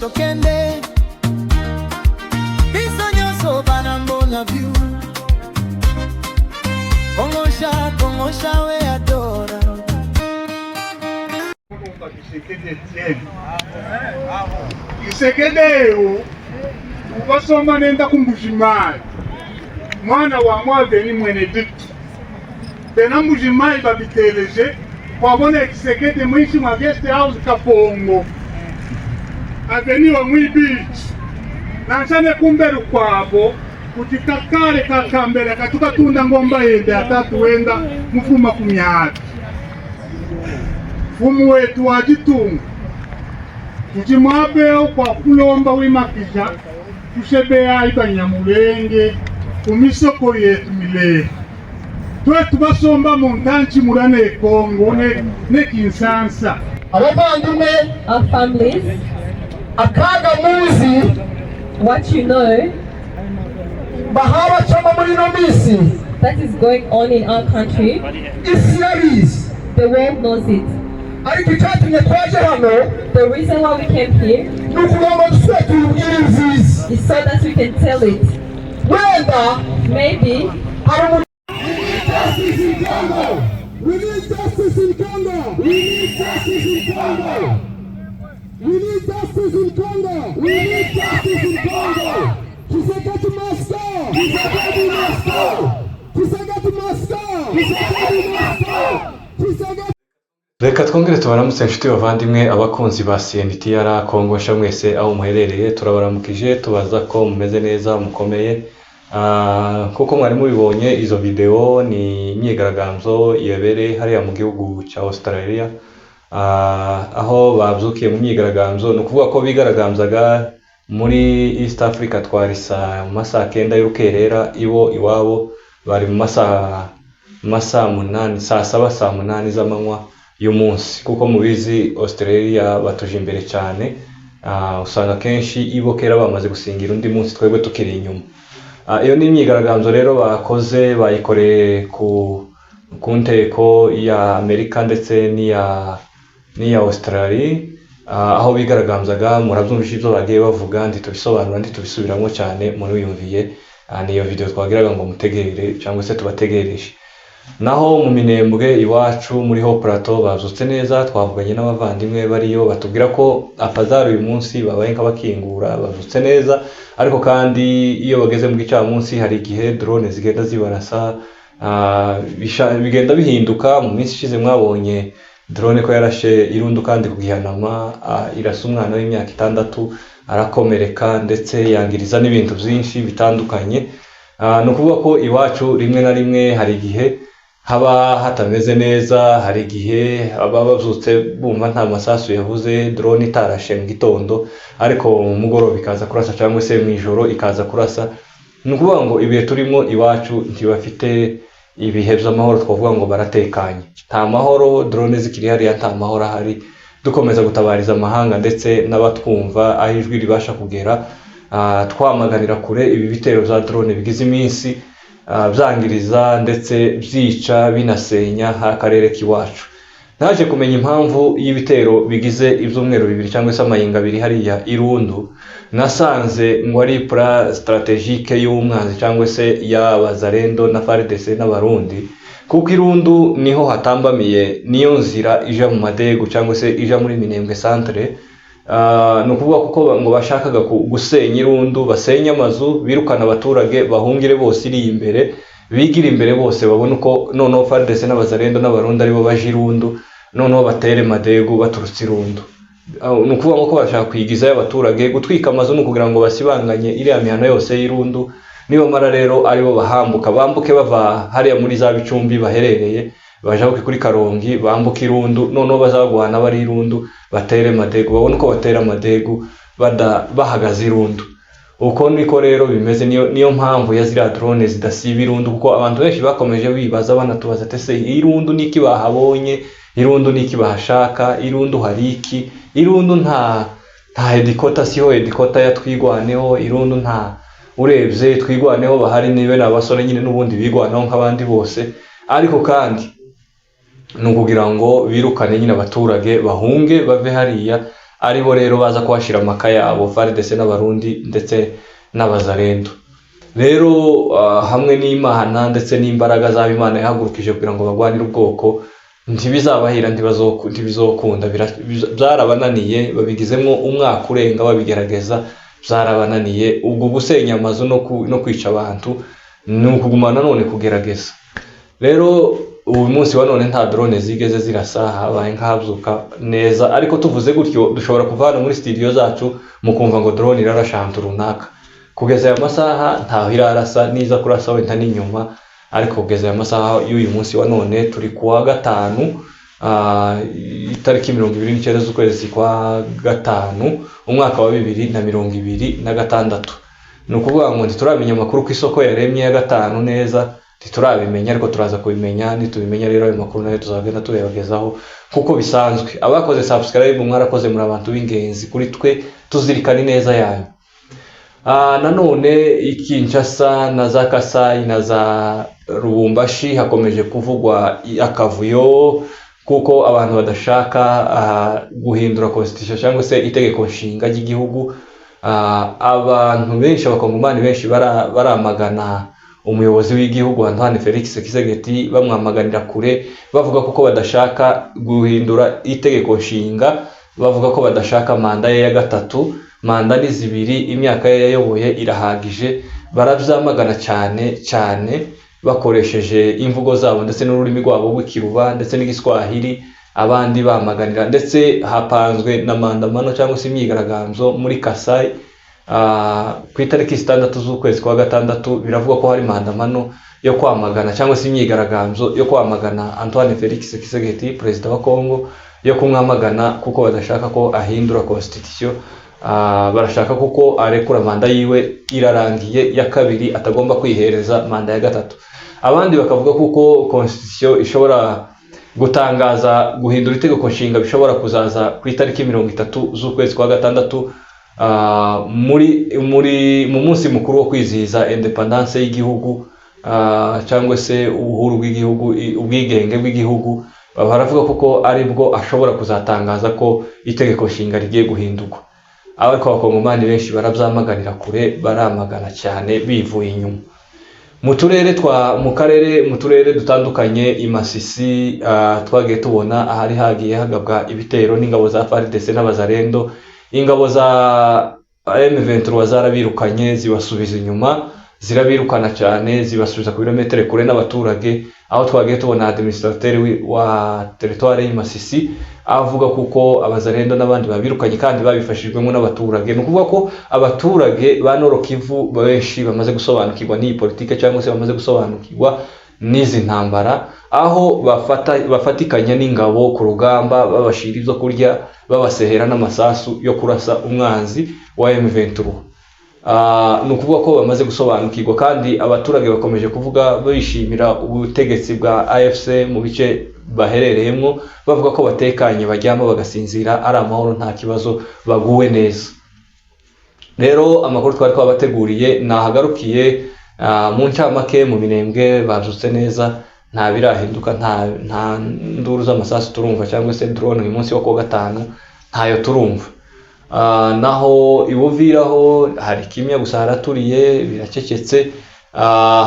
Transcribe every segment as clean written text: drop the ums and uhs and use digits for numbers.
Tokende biso nyonso bana mbona view. Kongosha kongosha we adora. Tshisekedi Etienne Tshisekedi eu ubasoma nenda kumbujimayi mwana wa mwaveni mwene ditu bena Mbujimayi babiteleje kwabona Tshisekedi mwishi mwa guest house Kapongo aveni wa mwibichi nanshane kumbere kwabo kuti kakale kakambele katukatunda ngomba yende atatu wenda mufuma kumyati fumu wetu wa jitunga tuchimwabeo kwa kulomba wimakisha tushebeya ibanyamulenge kumisoko yetu milefu twe tubasomba muntanchi mula ne Kongo ne Kinshasa. Abavandimwe, Our families, akaga muzi, what you know bahabacamo muri ino minsi, that is going on in our country, isi irabizi. The world knows it. Ariko icyatumye twaje hano The reason why we came here ni ukugira ngo dusubire tuyibwire ibyiza. Is so that we can tell it. Wenda Maybe hari umuntu. Justice in Congo! We need justice in Congo! We need justice in Congo! We need justice in Congo! We need justice in Congo! Tshisekedi must go! Tshisekedi must go! Tshisekedi must go! Tshisekedi must go! Tshisekedi. Reka twongere tubaramutse, inshuti bavandimwe, abakunzi ba CNTR Congo nsha mwese aho muherereye. Turabaramukije, tubaza ko mumeze neza, mukomeye. Kuko mwari mubibonye izo video, ni imyigaragambyo yabereye hariya mu gihugu cya Australia, aho babyukiye mu myigaragambyo. Ni ukuvuga ko bigaragambyaga muri East Africa, twari saa mu masaha 9 y'urukerera, ibo iwabo bari mu masaha 8, saa 7, saa 8 z'amanywa y'umunsi, kuko mubizi Australia batuje imbere cyane. Usanga akenshi ibo kera bamaze gusingira undi munsi, twebwe tukiri inyuma. Iyo ni imyigaragambyo rero bakoze, bayikoreye ku nteko ya Amerika ndetse n'iya Australia, aho bigaragambyaga. Murabyumvisha ibyo bagiye bavuga, ntitubisobanura, ntitubisubiramo cyane, muriyumviye. Niyo video twagiraga ngo mutegere cyangwa se tubategereje. Naho mu Minembwe iwacu muri Haut Plateau babyutse neza. Twavuganye n'abavandimwe bariyo, batubwira ko afazari uyu munsi babaye nk'abakingura, babyutse neza. Ariko kandi iyo bageze mu gicamunsi hari igihe drone zigenda zibarasa, bigenda bihinduka. Mu minsi ishize mwabonye drone ko yarashe irundu kandi ku Gihanama, irasa umwana w'imyaka 6 arakomereka, ndetse yangiriza n'ibintu byinshi bitandukanye. Ni ukuvuga ko iwacu rimwe na rimwe hari igihe haba hatameze neza, hari igihe baba babyutse bumva nta masasu yavuze, drone itarashe mu gitondo, ariko mu mugoroba ikaza kurasa cyangwa se mu ijoro ikaza kurasa. Ni ukuvuga ngo ibihe turimo iwacu ntibafite ibihe by'amahoro, twavuga ngo baratekanye, nta mahoro. Drone zikiri hariya nta mahoro ahari. Dukomeza gutabariza amahanga ndetse n'abatwumva aho ijwi ribasha kugera, twamaganira kure ibi bitero bya drone bigize iminsi byangiriza ndetse byica binasenya akarere k'iwacu. Naje kumenya impamvu y'ibitero bigize ibyumweru 2 cyangwa se amayinga 2 hariya Irundu. Nasanze ngo ari plan stratégique y'umwanzi cyangwa se y'Abazarendo na FARDC n'Abarundi, kuko Irundu niho hatambamiye, niyo nzira ija mu Madegu cyangwa se ija muri Minembwe centre. Ni ukuvuga kuko ngo bashakaga gusenya Irundu, basenye amazu, birukana abaturage, bahungire bose iri imbere, bigire imbere bose, babone uko noneho FARDC n'Abazarendo n'Abarundi aribo baje Irundu, noneho batere Madegu baturutse Irundu. Ni ukuvuga ngo ko bashaka kwigizayo abaturage, gutwika amazu ni ukugira ngo basibanganye iriya mihana yose y'Irundu. Nibamara rero aribo bahambuka, bambuke bava hariya muri za Bicumbi baherereye, bajabuke kuri Karongi, bambuke Irundu, noneho bazagwana bari Irundu, batere Madegu, babone uko batera Madegu bada bahagaze Irundu. Uko niko rero bimeze. Niyo mpamvu ya ziriya drone zidasiba Irundu, kuko abantu benshi bakomeje bibaza, banatubaza ati: "Ese Irundu niki bahabonye? Irundu niki bahashaka? Irundu hari iki?" Irundu nta headquarter, siho headquarter ya Twigwaneho. Irundu nta, urebye Twigwaneho bahari nibe ni abasore nyine n'ubundi bigwanaho nk'abandi bose. Ariko kandi ni ukugira ngo birukane nyine abaturage, bahunge bave hariya. Aribo rero baza kuhashyira amaka yabo, FARDC n'Abarundi ndetse n'Abazarendo. Rero hamwe n'Imana ndetse n'imbaraga zaba Imana yahagurukije kugira ngo barwanire ubwoko, ntibizabahira, ntibizokunda. Byarabananiye, babigizemo umwaka urenga babigerageza, byarabananiye. Ubwo gusenya amazu no kwica abantu ni ukuguma nanone kugerageza. Rero uyu munsi wa none nta drone zigeze zirasa, habaye nk'ahabyuka neza. Ariko tuvuze gutyo, dushobora kuva hano muri studio zacu mukumva ngo drone irarasha ahantu runaka. Kugeza aya masaha ntaho irarasa, niza kurasa wenda n'inyuma. Ariko kugeza aya masaha y'uyu munsi wa none, turi kuwa gatanu, itariki 29 z'ukwezi kwa gatanu, umwaka wa 2026, ni ukuvuga ngo ntituramenya amakuru ku isoko yaremye ya gatanu neza, ntiturabimenya, ariko turaza kubimenya. Nitubimenya rero, ayo makuru nayo tuzagenda tuyabagezaho kuko bisanzwe. Abakoze subscribe, mwarakoze, muri abantu b'ingenzi kuri twe, tuzirikana ineza yanyu. Nanone i Kinshasa na za Kasai na za Lubumbashi hakomeje kuvugwa akavuyo, kuko abantu badashaka guhindura constitution cyangwa se itegeko nshinga ry'igihugu. Abantu benshi, Abakongomani benshi baramagana umuyobozi w'igihugu Antoine Felix Tshisekedi, bamwamaganira kure, bavuga ko badashaka guhindura itegeko nshinga, bavuga ko badashaka manda ye ya gatatu. Manda ni zibiri, imyaka ye yayoboye irahagije. Barabyamagana cyane cyane bakoresheje imvugo zabo ndetse n'ururimi rwabo rw'Ikiruba ndetse n'Igiswahili, abandi bamaganira. Ndetse hapanzwe na maandamano cyangwa se imyigaragambyo muri Kasai ku itariki 6 z'ukwezi kwa gatandatu. Biravugwa ko hari maandamano yo kwamagana cyangwa se imyigaragambyo yo kwamagana Antoine Felix Tshisekedi, perezida wa Congo, yo kumwamagana kuko badashaka ko ahindura constitution. Barashaka kuko arekura manda yiwe irarangiye ya kabiri, atagomba kwihereza manda ya gatatu. Abandi bakavuga kuko constitution ishobora gutangaza guhindura itegeko nshinga bishobora kuzaza ku itariki 30 z'ukwezi kwa gatandatu, muri mu munsi mukuru wo kwizihiza indépendance y'igihugu, cyangwa se ubuhuru bw'igihugu, ubwigenge bw'igihugu. Baravuga kuko aribwo ashobora kuzatangaza ko itegeko nshinga rigiye guhindurwa. Ariko Abakongomani benshi barabyamaganira kure, baramagana cyane bivuye inyuma. Mu turere twa mu karere, mu turere dutandukanye i Masisi, twagiye tubona ahari hagiye hagabwa ibitero n'ingabo za FARDC n'Abazarendo. Ingabo za M23 zarabirukanye, zibasubiza inyuma, zirabirukana cyane, zibasubiza ku birometero kure n'abaturage, aho twagiye tubona administrateur wa territoire y'i Masisi avuga kuko Abazarendo n'abandi babirukanye kandi babifashijwemo n'abaturage. Ni ukuvuga ko abaturage ba Nord Kivu benshi bamaze gusobanukirwa n'iyi politike cyangwa se bamaze gusobanukirwa n'izi ntambara, aho bafatikanya n'ingabo ku rugamba, babashira ibyo kurya, babasehera n'amasasu yo kurasa umwanzi wa M23. Ni ukuvuga ko bamaze gusobanukirwa, kandi abaturage bakomeje kuvuga bishimira ubutegetsi bwa AFC mu bice baherereyemo, bavuga ko batekanye, baryama bagasinzira ari amahoro, nta kibazo, baguwe neza. Rero amakuru twari twabateguriye nahagarukiye. Mu ncamake, mu Minembwe babyutse neza, nta birahinduka, nta nduru z'amasasu turumva cyangwa se drone. Uyu munsi wo kuwa gatanu ntayo turumva. Naho i Buvira ho hari kimwe gusa, haraturiye, biracecetse.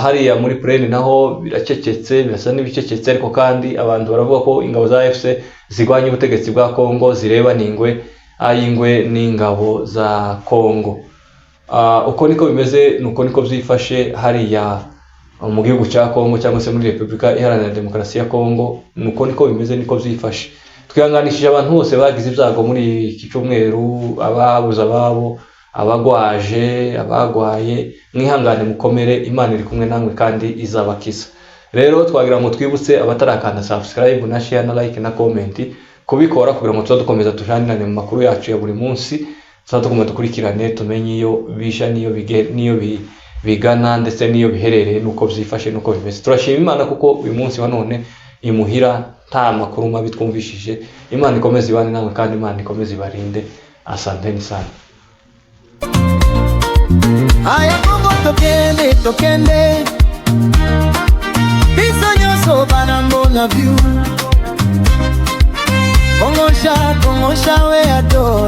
Hariya muri Plaine naho biracecetse, birasa n'ibicecetse. Ariko kandi abantu baravuga ko ingabo za AFC zirwanya ubutegetsi bwa Congo zireba n'ingwe ay'ingwe n'ingabo za Congo. Uko niko bimeze, nuko niko byifashe hariya mu gihugu cya Congo cyangwa se muri Repubulika Iharanira Demokarasi ya Congo. Nuko niko bimeze, niko byifashe. Twihanganishije abantu bose bagize ibyago muri iki cyumweru, ababuze ababo, abagwaje, abagwaye. Mwihangane, mukomere, Imana iri kumwe namwe kandi izabakiza. Rero twagira ngo twibutse abatarakanda subscribe na share na like na comment kubikora, kugira ngo tuza dukomeza tujanirane mu makuru yacu ya buri munsi, tuza tugomba dukurikirane, tumenye iyo bisha n'iyo bigana ndetse n'iyo biherereye, n'uko byifashe, n'uko bimeze. Turashima Imana kuko uyu munsi wa none imuhira nta makuru mabi twumvishije. Imana ikomeze ibane namwe kandi Imana ikomeze ibarinde. Asanteni sana. Aya Kongo, tokende, tokende, biso nyonso bana mbona view. Kongosha, kongosha, we adora.